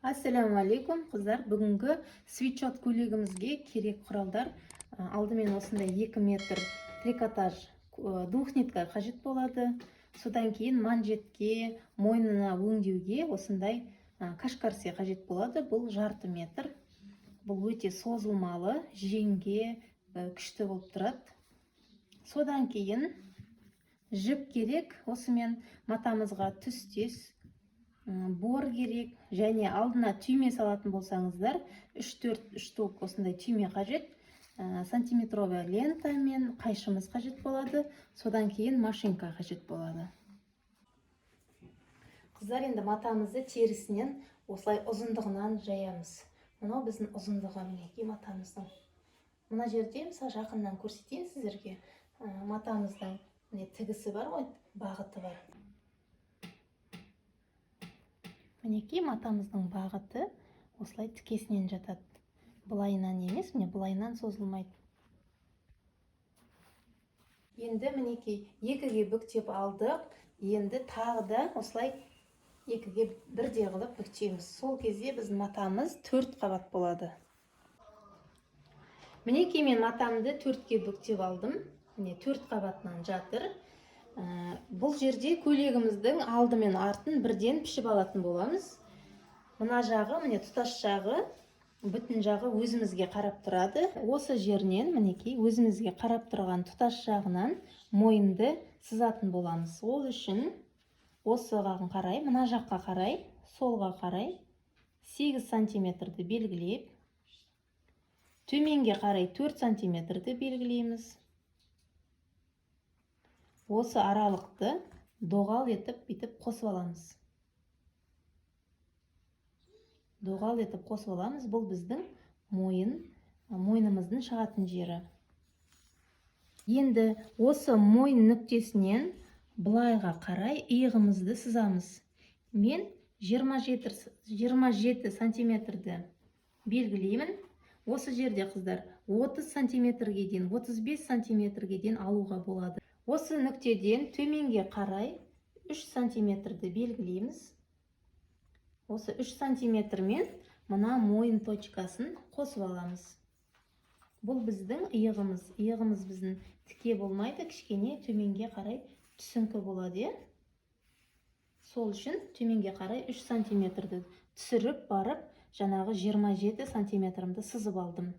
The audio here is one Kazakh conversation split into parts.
Ассалаумағалейкум, қыздар! Бүгінгі свитшот көйлегімізге керек құралдар: алдымен осындай 2 метр трикотаж двухнитка қажет болады. Содан кейін манжетке, мойнына өңдеуге осындай кашкарсе қажет болады. Бұл жарты метр, бұл өте созылмалы, жеңге күшті болып тұрады. Содан кейін жіп керек, осымен матамызға түстес бор керек және алдына түйме салатын болсаңыздар, 3-4 штук осындай түйме қажет. Сантиметровая лента мен қайшымыз қажет болады. Содан кейін машинка қажет болады. Қыздар, енді матамызды терісінен осылай ұзындығынан жаямыз. Мынау біздің ұзындығы, мінекей, матамыздың. Мына жерде, мысалы, жақыннан көрсетейін сіздерге. Матамыздың міне тігісі бар ғой, бағыты бар. Мінекей, матамыздың бағыты осылай тікесінен жатады, былайынан емес, міне, былайынан созылмайды. Енді, мінекей, екіге бүктеп алдық. Енді тағы да осылай екіге бірдей қылып бүктейміз. Сол кезде біздің матамыз төрт қабат болады. Мінекей, мен матамды төртке бүктеп алдым. Міне, төрт қабатынан жатыр. Бұл жерде көйлегіміздің алды мен артын бірден пішіп алатын боламыз. Мына жағы, міне, тұтас жағы, бүтін жағы өзімізге қарап тұрады. Осы жерінен, мінекей, өзімізге қарап тұрған тұтас жағынан мойынды сызатын боламыз. Ол үшін осыған қарай, мына жаққа қарай, солға қарай 8 сантиметрді белгілеп, төменге қарай 4 сантиметрді белгілейміз. Осы аралықты доғал етіп бүйтіп қосып аламыз, доғал етіп қосып аламыз. Бұл біздің мойнымыздың шығатын жері. Енді осы мойын нүктесінен былайға қарай иығымызды сызамыз. Мен 27 сантиметрді белгілеймін. Осы жерде, қыздар, 30 сантиметрге дейін, 35 сантиметрге дейін алуға болады. Осы нүктеден төменге қарай 3 сантиметрді белгілейміз. Осы 3 сантиметрмен мына мойын точкасын қосып аламыз. Бұл біздің иығымыз. Иығымыз біздің тіке болмайды, кішкене төменге қарай түсіңкі болады, иә. Сол үшін төменге қарай 3 сантиметрді түсіріп барып, жаңағы 27 сантиметрімді сызып алдым.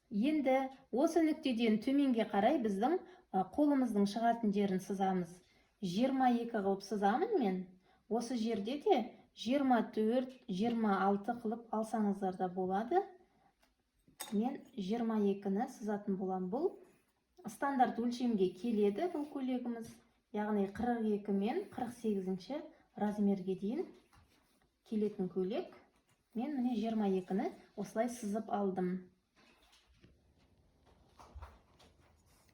Енді осы нүктеден төменге қарай біздің қолымыздың шығатын жерін сызамыз. 22 қылып сызамын мен. Осы жерде де 24, 26 қылып алсаңыздар да болады. Мен 22-ні сызатын боламын. Бұл стандарт өлшемге келеді бұл көйлегіміз. Яғни 42 мен 48 размерге дейін келетін көйлек. Мен, міне, 22-ні осылай сызып алдым.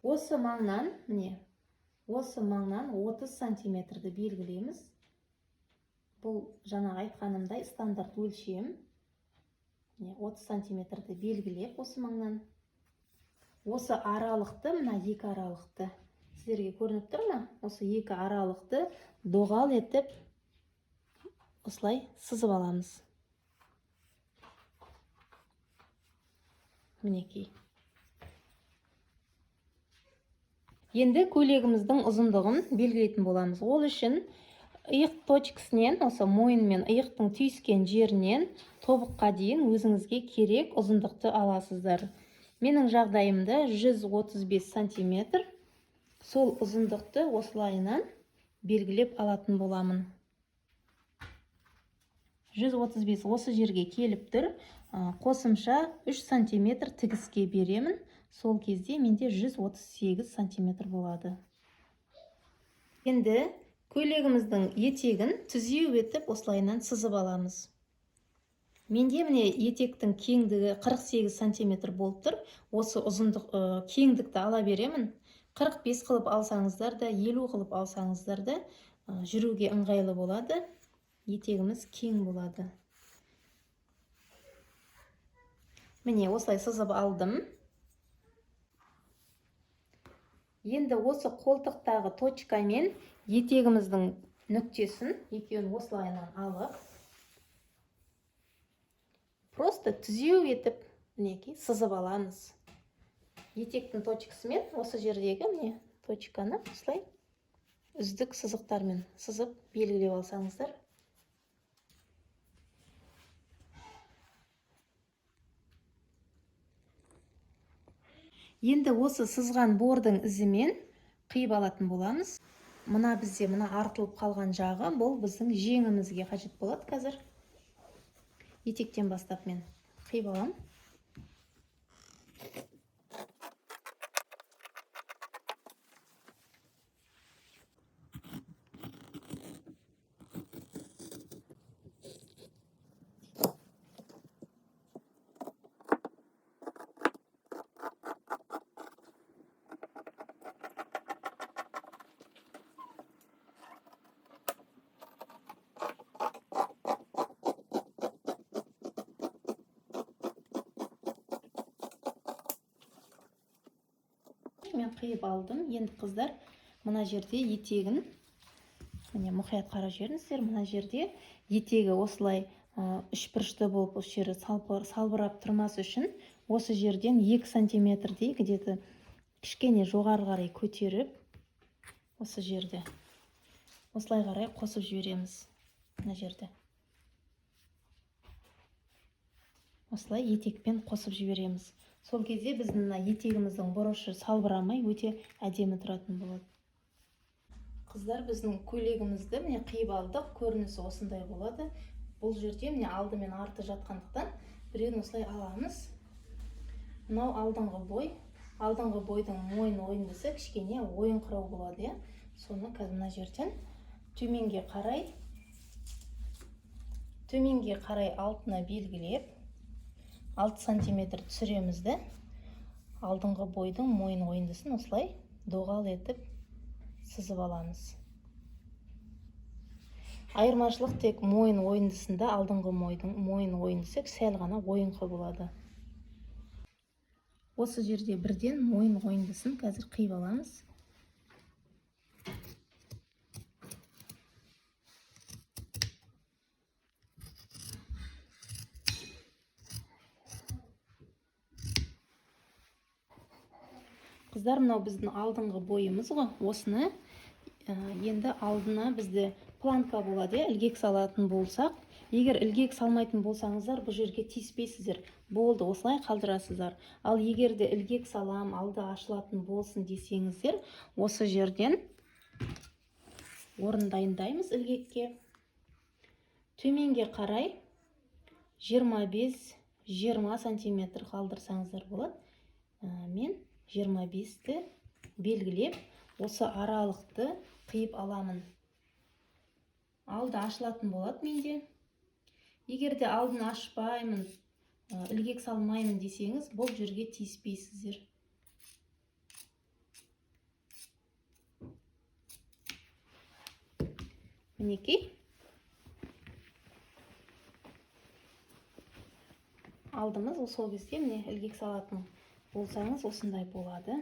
Осы маңнан, міне, осы маңнан 30 сантиметрді белгілейміз. Бұл жаңағы айтқанымдай стандарт өлшем. Міне, 30 сантиметрді белгілеп осы маңнан. Осы аралықты, мына екі аралықты, сіздерге көрініп тұр ма? Осы екі аралықты доғал етіп осылай сызып аламыз. Мінекей. Енді көйлегіміздің ұзындығын белгілейтін боламыз. Ол үшін иық точкасынан, осы мойын мен иықтың түйіскен жерінен тобыққа дейін өзіңізге керек ұзындықты аласыздар. Менің жағдайымда 135 сантиметр. Сол ұзындықты осылайынан белгілеп алатын боламын. 135 осы жерге келіп тұр. Қосымша 3 сантиметр тігіске беремін. Сол кезде менде 138 сантиметр болады. Енді көйлегіміздің етегін түзеу етіп осылайынан сызып аламыз. Менде, міне, етектің кеңдігі 48 сантиметр болып тұр. Осы ұзындық, кеңдікті ала беремін. 45 қылып алсаңыздар да, 50 қылып алсаңыздар да, жүруге ыңғайлы болады. Етегіміз кең болады. Міне, осылай сызып алдым. Енді осы қолтықтағы точкамен етегіміздің нүктесін екеуін осылайынан алып, Просто түзеу етіп мінекей сызып аламыз. Етектің точкасымен осы жердегі міне точканы осылай үздік сызықтармен сызып белгілеп алсаңыздар. Енді осы сызған бордың ізімен қиып алатын боламыз. Мына бізде мына артылып қалған жағы, бұл біздің жеңімізге қажет болады қазір. Етектен бастап мен қиып аламын. Мен қиып алдым. Енді қыздар, мына жерде етегін міне мұқият қарап жіберіңіздер. Мына жерде етегі осылай үшбұрышты болып осы жері салбырап тұрмас үшін осы жерден 2 сантиметрдей где-то кішкене жоғары қарай көтеріп осы жерде осылай қарай қосып жібереміз. Мына жерде осылай етекпен қосып жібереміз. Сол кезде біздің мына етегіміздің бұрышы салбырамай өте әдемі тұратын болады. Қыздар, біздің көйлегімізді міне қиып алдық. Көрінісі осындай болады. Бұл жерде міне алды мен арты жатқандықтан біреуін осылай аламыз. Мынау алдыңғы бой. Алдыңғы бойдың мойын ойындысы кішкене ойыңқырау болады, иә. Соны қазір мына жерден төменге қарай алтына белгілеп 6 сантиметр түсіреміз де, алдыңғы бойдың мойын ойындысын осылай доғал етіп сызып аламыз. Айырмашылық тек мойын ойындысында алдыңғы мойын ойындысы сәл ғана ойыңқы болады. Осы жерде бірден мойын ойындысын қазір қиып аламыз. Қыздар, мынау біздің алдыңғы бойымыз ғой. Осыны енді алдына бізде планка болады, иә, ілгек салатын болсақ. Егер ілгек салмайтын болсаңыздар, бұл жерге тиіспейсіздер. Болды, осылай қалдырасыздар. Ал егер де ілгек салам, алды ашылатын болсын десеңіздер, осы жерден орын дайындаймыз ілгекке. Төменге қарай 25-20 сантиметр қалдырсаңыздар болады. Мен 25-ті белгілеп, осы аралықты қиып аламын. Алды ашылатын болады менде. Егер де алдын ашпаймын, ілгек салмаймын десеңіз, бұл жерге тиіспейсіздер. Мінекей. Алдымыз сол кезде міне ілгек салатын болсаңыз осындай болады.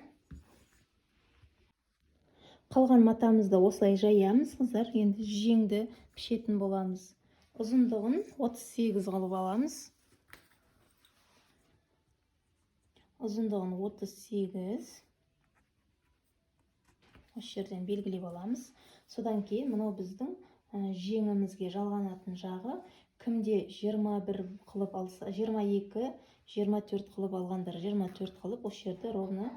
Қалған матамызды осылай жаямыз, қыздар. Енді жеңді пішетін боламыз. Ұзындығын 38 қылып аламыз. Ұзындығын 38. Осы жерден белгілеп аламыз. Содан кейін мынау біздің жеңімізге жалғанатын жағы. Кімде 21 қылып алса, 22, 24 қылып алғандар 24 қылып осы жерді ровно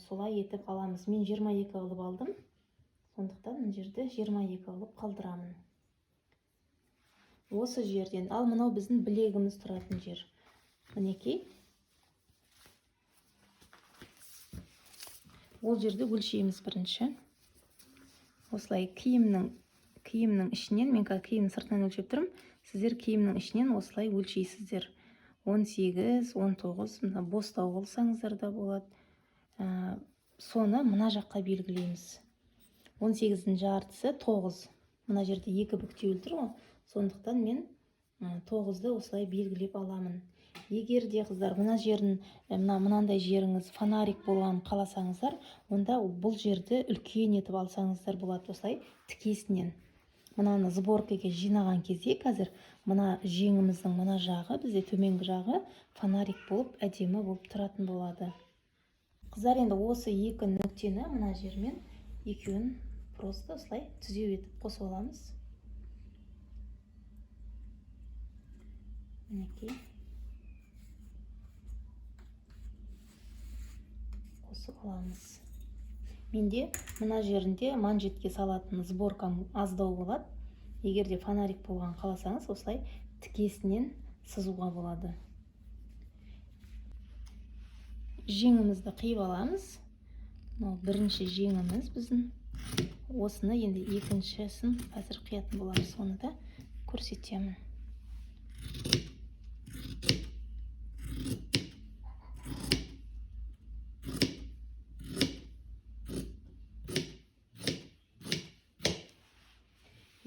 солай етіп аламыз. Мен 22 қылып алдым. Сондықтан мына жерді 22 қылып қалдырамын. Осы жерден, ал мынау біздің білегіміз тұратын жер. Мінекей. Ол жерді өлшейміз бірінші. Осылай киімнің ішінен, мен қазір киімнің сыртынан өлшеп тұрмын. Сіздер киімнің ішінен осылай өлшейсіздер. 18, 19, мына бостау қылсаңыздар да болады. Соны мына жаққа белгілейміз. 18-дің жартысы 9. Мына жерде екі бүктеулі тұр ғой. Сондықтан мен 9-ды осылай белгілеп аламын. Егер де қыздар мына жерін, мынандай жеріңіз фонарик болғанын қаласаңыздар, онда бұл жерді үлкен етіп алсаңыздар болады, осылай тікесінен. Мынаны сборкаға жинаған кезде қазір мына жеңіміздің мына жағы, бізде төменгі жағы фонарик болып, әдемі болып тұратын болады. Қыздар, енді осы екі нүктені мына жермен екеуін просто осылай түзеу етіп қосып аламыз. Мінекей. Қосып аламыз. Менде мына жерінде манжетке салатын сборкам аздау болады. Егер де фонарик болған қаласаңыз, осылай тікесінен сызуға болады. Жеңімізді қиып аламыз. Мынау бірінші жеңіміз біздің. Осыны енді екіншісін қазір қиятын боламыз, соны да көрсетемін.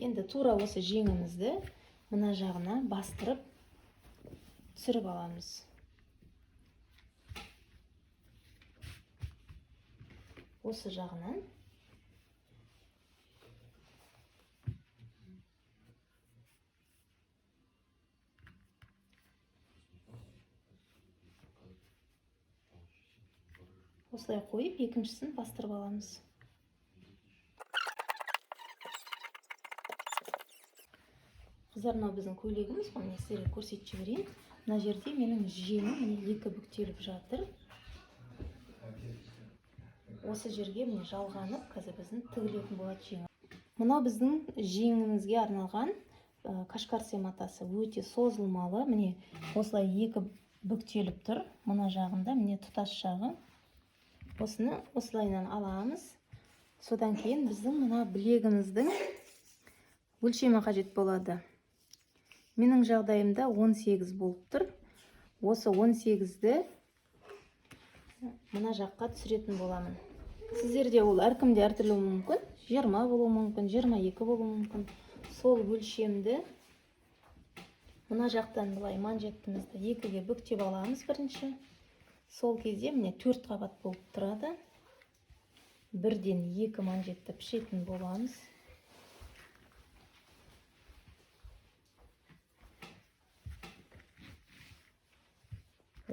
Енді тура осы жеңімізді мына жағына бастырып түсіріп аламыз. Осы жағынан осылай қойып, екіншісін бастырып аламыз. Қыздар, мынау біздің көйлегіміз ғой, міне сіздерге көрсетіп жіберейін. Мына жерде менің жеңім міне екі бүктеліп жатыр. Осы жерге міне жалғанып, қазір біздің тігілетін болады жеңі. Мынау біздің жеңімізге арналған кашкарсе матасы, өте созылмалы. Міне осылай екі бүктеліп тұр. Мына жағында міне тұтас жағы. Осыны осылайынан аламыз. Содан кейін біздің мына білегіміздің өлшемі қажет болады. Менің жағдайымда 18 болып тұр. Осы 18-ді мына жаққа түсіретін боламын. Сіздерде ол әркімде әртүрлі болуы мүмкін. 20 болуы мүмкін, 22 болуы мүмкін. Сол өлшемді мына жақтан былай манжетімізді екіге бүктеп аламыз бірінші. Сол кезде міне 4 қабат болып тұрады. Бірден 2 манжетті пішетін боламыз.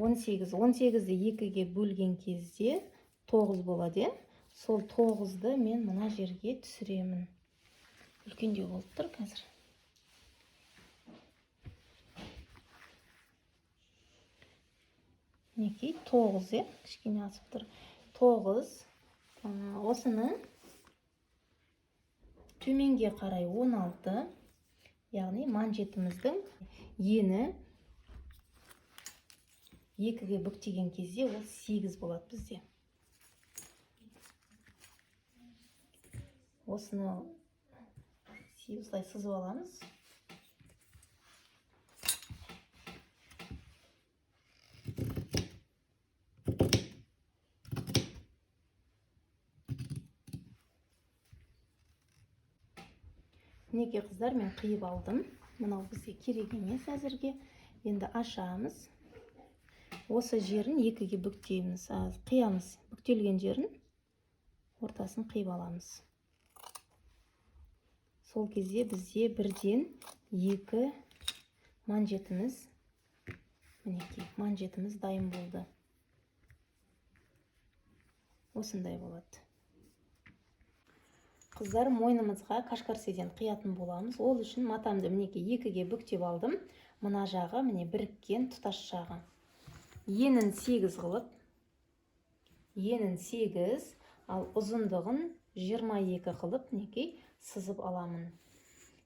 Он сегізді екіге бөлген кезде 9 болады, иә? Сол 9-ды мен мына жерге түсіремін. Үлкендеу болып тұр қазір. Мінекей 9, иә? Кішкене асып тұр. 9. Осыны төменге қарай 16, яғни манжетіміздің ені екіге бүктеген кезде ол 8 болады бізде. Осыны осылай сызып аламыз. Мінекей қыздар, мен қиып алдым. Мынау бізге керек емес әзірге. Енді ашамыз. Осы жерін екіге бүктейміз, қиямыз. Бүктелген жерін ортасын қиып аламыз. Сол кезде бізде бірден екі манжетіміз, мінекей, манжетіміз дайын болды. Осындай болады. Қыздар, мойнымызға кашкарседен қиятын боламыз. Ол үшін матамды мінекей екіге бүктеп алдым. Мына жағы міне біріккен тұтас жағы. Енін 8 қылып, енін 8, ал ұзындығын 22 қылып мінекей сызып аламын.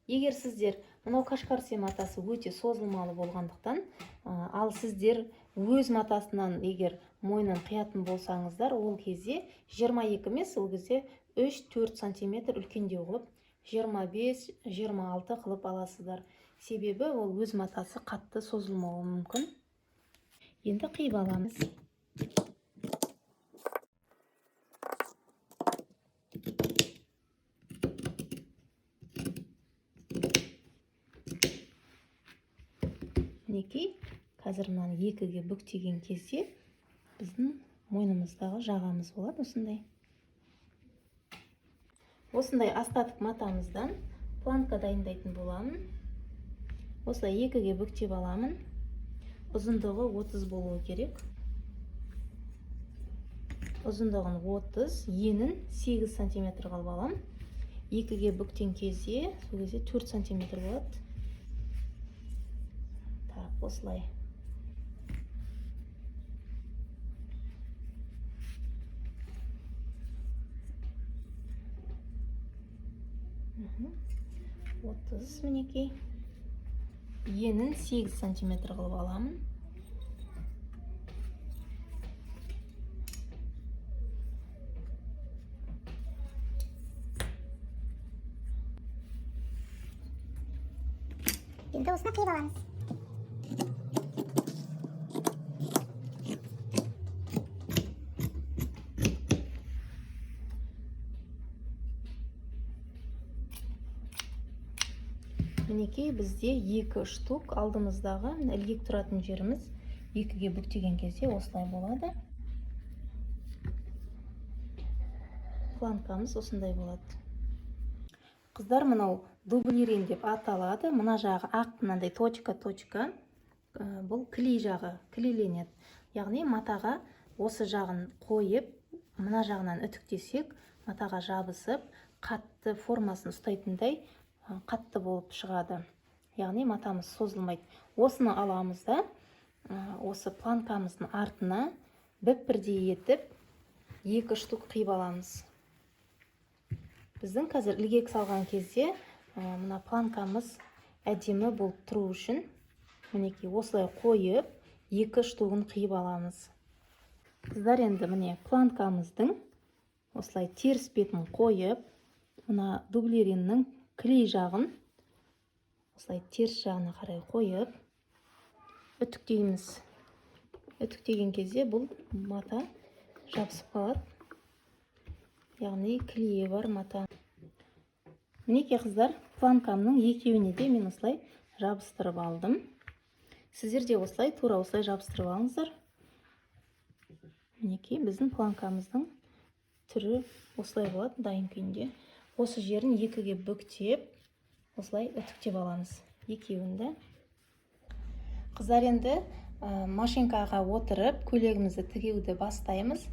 Егер сіздер мынау кашкарсе матасы өте созылмалы болғандықтан, ал сіздер өз матасынан егер мойнын қиятын болсаңыздар, ол кезде 22 емес, ол кезде 3-4 сантиметр үлкендеу қылып 25-26 қылып аласыздар. Себебі ол өз матасы қатты созылмауы мүмкін. Енді қиып аламыз. Мінекей, қазір мынаны екіге бүктеген кезде біздің мойнымыздағы жағамыз болады осындай. Осындай остаток матамыздан Планка дайындайтын боламын. Осылай екіге бүктеп аламын. Ұзындығы 30 болуы керек. Ұзындығын 30, енін 8 сантиметр қылып аламын. Екіге бүктен кезде, сол кезде 4 сантиметр болады. Так, осылай. 30 мінекей. Енін 8 сантиметр қылып аламын. Енді осыны қиып аламыз. Мінекей, бізде 2 штук алдымыздағы мына ілгек тұратын жеріміз екіге бүктеген кезде осылай болады. Планкамыз осындай болады. Қыздар, мынау дублерин деп аталады. Мына жағы ақ, мынандай точка-точка. Бұл клей жағы, клейленеді. Яғни матаға осы жағын қойып, мына жағынан үтіктесек, матаға жабысып, қатты формасын ұстайтындай қатты болып шығады. Яғни матамыз созылмайды. Осыны аламыз да, осы планкамыздың артына бір-бірдей етіп 2 штук қиып аламыз. Біздің қазір ілгек салған кезде, мына планкамыз әдемі болып тұру үшін мінекей осылай қойып 2 штугын қиып аламыз. Қыздар, енді міне планкамыздың осылай теріс бетін қойып, мына дублериннің клей жағын осылай теріс жағына қарай қойып үтіктейміз. Үтіктеген кезде бұл мата жабысып қалады. Яғни клейі бар мата. Мінекей қыздар, планкамның екеуіне де мен осылай жабыстырып алдым. Сіздер де осылай тура осылай жабыстырып алыңыздар. Мінекей біздің планкамыздың түрі осылай болады дайын күйінде. Осы жерін екіге бүктеп, осылай үтіктеп аламыз екеуін де. Қыздар, енді машинкаға отырып көйлегімізді тігуді бастаймыз.